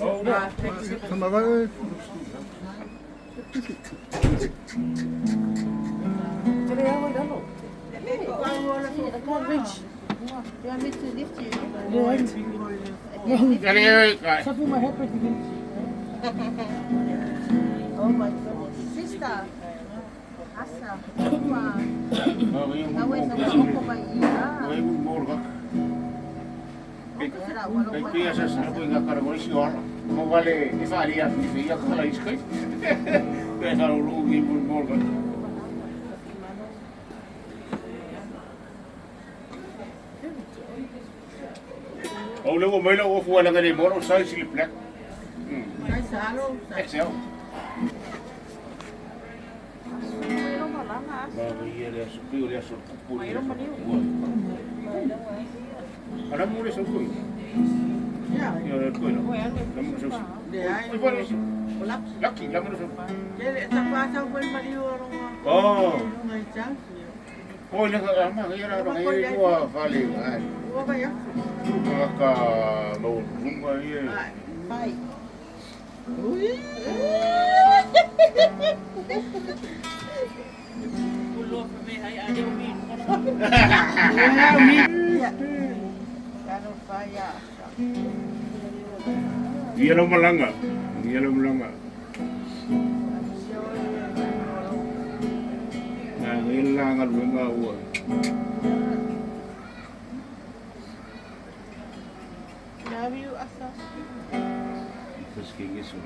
O le ua mai lau ofu ala le mo lau size le black. XL. Maria le aso pio le aso kupu le aso kupu. Ala mo le sauko. Ya, le ko no. La mo sauko. Oi pa le. Lucky la mo sauko. Oh. Oi le ka ma ngai ra ngai ua fale ai. Ka ka lo runga ie. Ia lo malanga. Ia lo malanga. Na ngai la nga ua. Love you, Asa. Pesquingueso.